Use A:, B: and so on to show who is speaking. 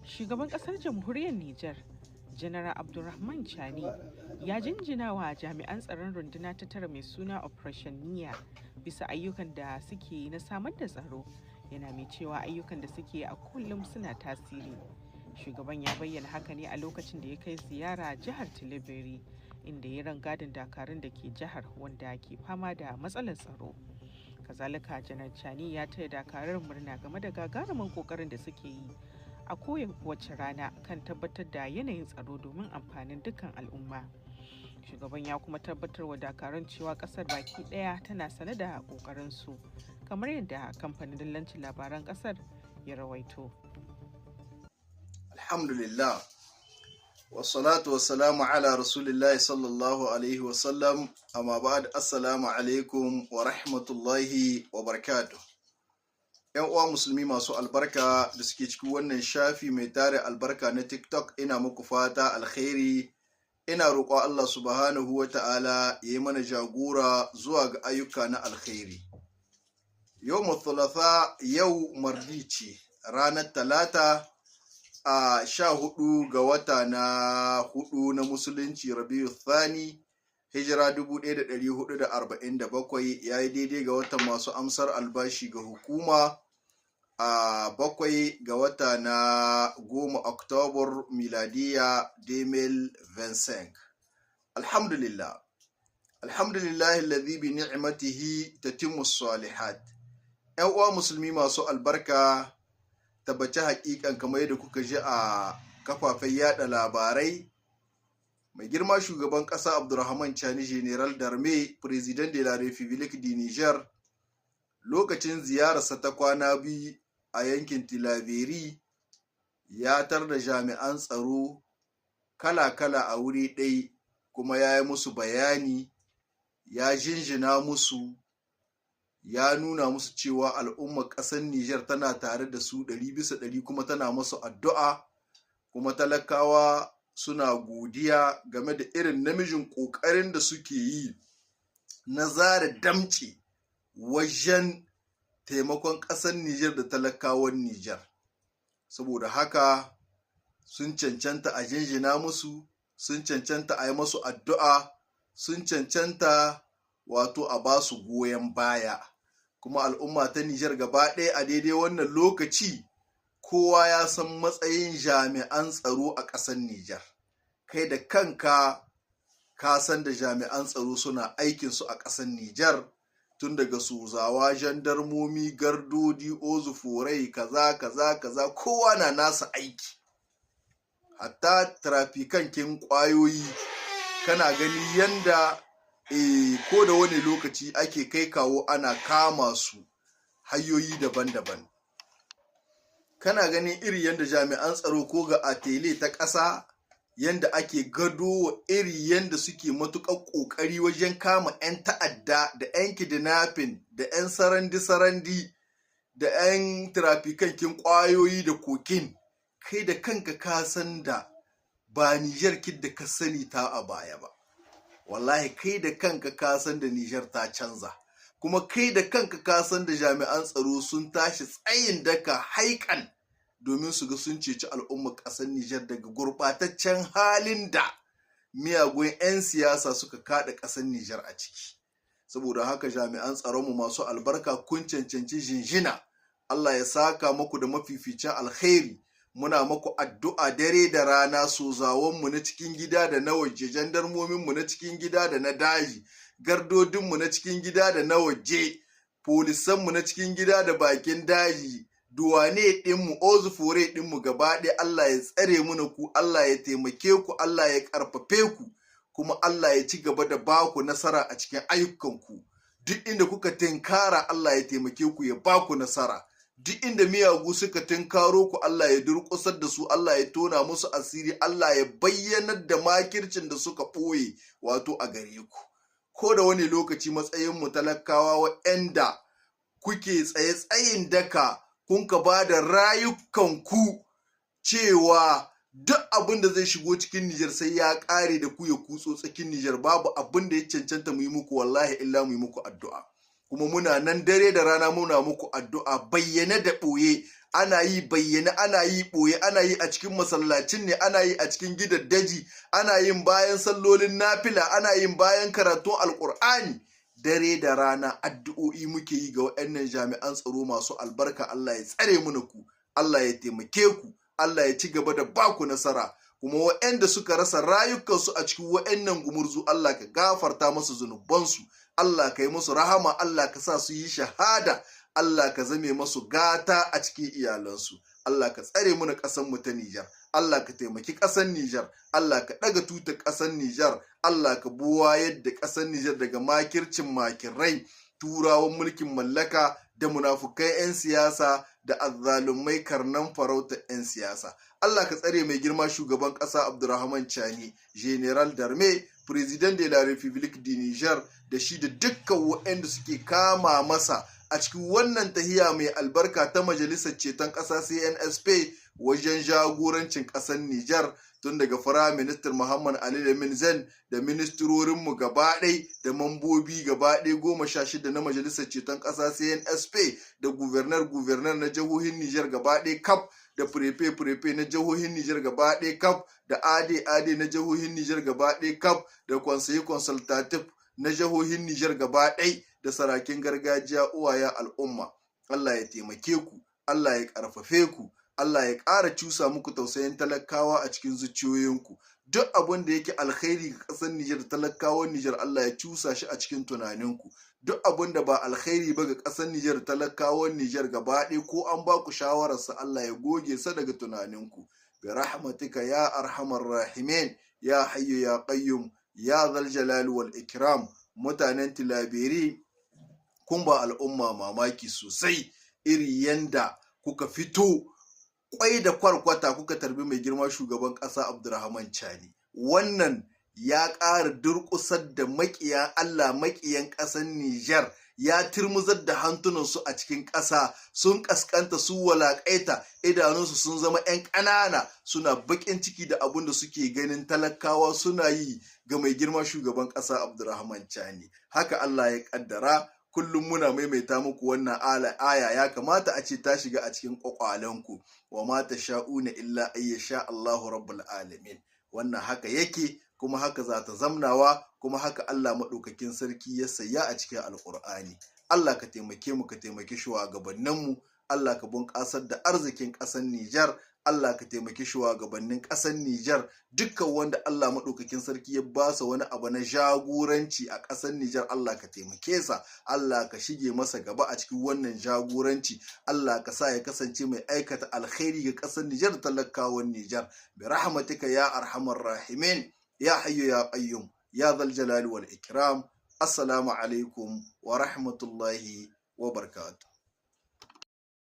A: Shugaban kasar Jamhuriyar Nijar, Janar Abdurrahman Chani, ya jinjina wa jami'an tsaron runduna ta tara mai suna Operation Niyya bisa ayyukan da suke yi na samar da tsaro, yana mai cewa ayyukan da suke a kullum suna tasiri. Shugaban ya bayyana haka ne a lokacin da ya kai ziyara jihar Tillaberi, inda ya rangadin dakarun da ke jihar wanda ke fama da matsalar tsaro. Kazalika, Janar Chani ya taya dakarun murna game da gagarumin kokarin da suke yi a kowace rana kan tabbatar da yanayin tsaro domin amfanin dukkan al'umma. Shugaban ya kuma tabbatar wa dakarun cewa kasar baki daya tana sane da kokarin su, kamar yadda kamfanin dillancin labaran kasar ya rawaito.
B: Alhamdulillah, wassalatu wassalamu ala rasulillahi sallallahu alaihi wasallam, amma ba'ad, assalamu alaikum wa rahmatullahi wa barakatuh. ‘Yan uwa Musulmi masu albarka da suke cikin wannan shafi mai tare albarka na TikTok, ina muku fata alkhairi. Ina roƙo Allah subhanahu wa ta'ala ya yi mana jagora zuwa ga ayyuka na alkhairi. Yau Thulatha, yau mardi ce, ranar Talata, a 14 ga wata na hudu na Musulunci, Rabiu Thani, hijira 1447, ya yi daidai ga watan masu amsar albashi ga hukuma, a 7 ga wata na 10, Oktobar, miladiya 2025. Alhamdulillah, alhamdulillah alladhi bi ni'matihi tatimmu salihat. ‘Yan uwa Musulmi masu albarka, tabbaci hakikan kamar yadda kuka ji a kafafen yada labarai, mai girma shugaban kasa Abdurrahman Chani, Général d'Armée, Président de la République du Niger, lokacin ziyararsa ta kwana 2 a yankin Tillaberi, ya tar da jami'an tsaro kala-kala a wuri ɗaya, kuma ya yi musu bayani, ya jinjina musu, ya nuna musu cewa al'ummar ƙasar Nijar tana tare da su 100%, kuma tana musu addu'a, kuma talakawa suna godiya game da irin namijin ƙoƙarin da suke yi na zare damce wajen taimakon ƙasar Nijar da talakawan Nijar. Saboda haka sun cancanta a jinjina musu, sun cancanta a yi musu addu'a, sun cancanta wato a ba su goyon baya. Kuma al'umma ta Nijar gaba ɗaya a daidai wannan lokaci, kowa ya san matsayin jami'an tsaro a ƙasar Nijar. Kai da kanka ka san da jami'an tsaro suna aikinsu a ƙasar Nijar, tun daga sozawa, jandarmomi, gardodi, ozuforai, kaza kaza kaza, kowa na nasa aiki. Hatta trafikankin ƙwayoyi, kana gani yanda ko da wani lokaci ake kai kawo ana kama su hanyoyi daban-daban. Kana ganin iri yanda jami'an tsaro ko ga a tele ta ƙasa yanda ake gado iri yanda suke matuƙar ƙoƙari wajen kama 'yan ta'adda da 'yan kidnapping da 'yan sarandi-sarandi da 'yan trafikankin ƙwayoyi da cocaine. Kai da kanka ka san da ba Nijar kid da ka sani ta a baya ba. Wallahi kai da kanka ka san da Nijar ta canza, kuma kai da kanka ka san da jami'an tsaro sun tashi tsayin daka haikan domin su ga sun ceci al'ummar ƙasar Nijar daga gurɓataccen halin da miyagun 'yan siyasa suka kaɗa ƙasar Nijar a ciki. Saboda haka jami'an tsaronmu masu albarka, kun cancanci jinjina. Allah ya saka muku da mafificin alkhairi. Muna muku addu'a dare da rana, sozawanmu na cikin gida da na waje, jandarmominmu na cikin gida da na daji, gardodinmu na cikin gida da na waje, polisanmu na cikin gida da bakin daji, douane ɗinmu, ozufore ɗinmu gaba ɗaya, Allah ya tsare muna ku, Allah ya taimake ku, Allah ya ƙarfafe ku, kuma Allah ya ci gaba da ba ku nasara a cikin ayyukanku. Duk inda kuka tinkara, Allah ya taimake ku ya ba ku nasara. Duk inda miyagu suka tinkaro ku, Allah ya durƙusar da su, Allah ya tona musu asiri, Allah ya bayyanar da makircin da suka ɓoye wato a gare ku. Ko da wani lokaci matsayinmu talakawa waɗanda kuke tsaye tsayin daka, kun ka ba da rayukanku cewa duk abin da zai shigo cikin Nijar sai ya ƙare da ku ya kutso cikin Nijar, babu abin da ya cancanta mu yi muku wallahi illa mu yi muku addu'a. Kuma muna nan dare da rana muna muku addu'a bayyane da ɓoye. Ana yi bayyane, ana yi ɓoye, ana yi a cikin masallacin ne, ana yi a cikin gidaddaji, ana yin bayan sallolin nafila, ana yin bayan karatun Alƙur'ani. Dare da rana addu'o'i muke yi ga waɗannan jami'an tsaro masu albarka. Allah ya tsare mu ku, Allah ya taimake ku, Allah ya ci gaba da ba ku nasara. Kuma waɗanda suka rasa rayukansu a cikin waɗannan gumurzu, Allah ka gafarta musu zunubansu, Allah ka yi musu rahama, Allah ka sa su yi shahada, Allah ka zame masu gata a cikin iyalansu. Allah ka tsare mu na ƙasar mu ta Nijar. Allah ka taimaki ƙasar Nijar. Allah ka ɗaga tutar ƙasar Nijar. Allah ka buwayar da ƙasar Nijar daga makircin makirai, turawan mulkin mallaka da munafukai 'yan siyasa da azzalumai karnan farauta 'yan siyasa. Allah ka tsare mai girma shugaban ƙasa Abdurrahman Chani, Général d'Armée, Président de la République du Niger, da shi da dukkan waɗanda suke kama masa a cikin wannan tahiya mai albarka ta Majalisar Ceton Ƙasa CNSP wajen jagorancin ƙasar Nijar, tun daga Firayim Minister Muhammad Ali Lamin Zen da ministrorinmu gaba ɗai da mambobi gaba ɗaya 16 na Majalisar Ceton Ƙasa CNSP, da gouverneur gouverneur na jihohin Nijar gaba ɗaya kaf, da préfet préfet na jihohin Nijar gaba ɗaya kaf, da AD AD na jihohin Nijar gaba ɗaya kaf, da conseil consultatif na jihohin Nijar gaba ɗaya, da sarakin gargajiya, uwayen al'umma. Allah ya taimake ku, Allah ya ƙarfafe ku, Allah ya ƙara cusa muku tausayin talakawa a cikin zuciyoyinku. Duk abin da yake alkhairi ga ƙasar Nijar da talakawan Nijar, Allah ya cusa shi a cikin tunaninku. Duk abin da ba alkhairi ba ga ƙasar Nijar da talakawan Nijar gaba ɗaya, ko an ba ku shawararsa, Allah ya goge sa daga tunaninku. Bi rahmatika ya arhamar rahimin, ya hayyu ya qayyum, ya zal jalali wal ikram. Mutanen Tilaberi, kun ba al'umma mamaki sosai, iri yanda kuka fito kwai da kwarkwata kuka tarbi mai girma shugaban ƙasa Abdurrahman Chani. Wannan ya ƙara durƙusar da maƙiyan Allah, maƙiyan ƙasar Nijar, ya turmuzar da hantunansu a cikin ƙasa, sun ƙasƙanta, su walaƙaita, idanunsu sun zama 'yan ƙanana, suna baƙin ciki da abin da suke ganin talakawa suna yi ga mai girma shugaban ƙasa Abdurrahman Chani. Haka Allah ya ƙaddara. Kullum muna maimaita muku wannan aya, ya kamata a ce ta shiga a cikin ƙwaƙwalenku: wa ma tasha'una illa ay yasha Allahu rabbul alamin. Wannan haka yake, kuma haka za ta zamnawa, kuma haka Allah maɗaukakin sarki ya saya a cikin Alƙur'ani. Allah ka taimake mu, ka taimaki shugabanninmu. Allah ka bunƙasar da arzikin ƙasar Nijar. Allah ka taimaki shugabannin ƙasar Nijar. Dukkan wanda Allah maɗaukakin sarki ya ba sa wani abu na jagoranci a ƙasar Nijar, Allah ka taimake sa, Allah ka shige masa gaba a cikin wannan jagoranci, Allah ka sa ya kasance mai aikata alkhairi ga ƙasar Nijar da talakawan Nijar. Bi rahmatika ya arhamar rahimin, ya hayyu ya qayyum, ya zal jalali wal ikram. Assalamu alaikum wa rahmatullahi wa barakatuh.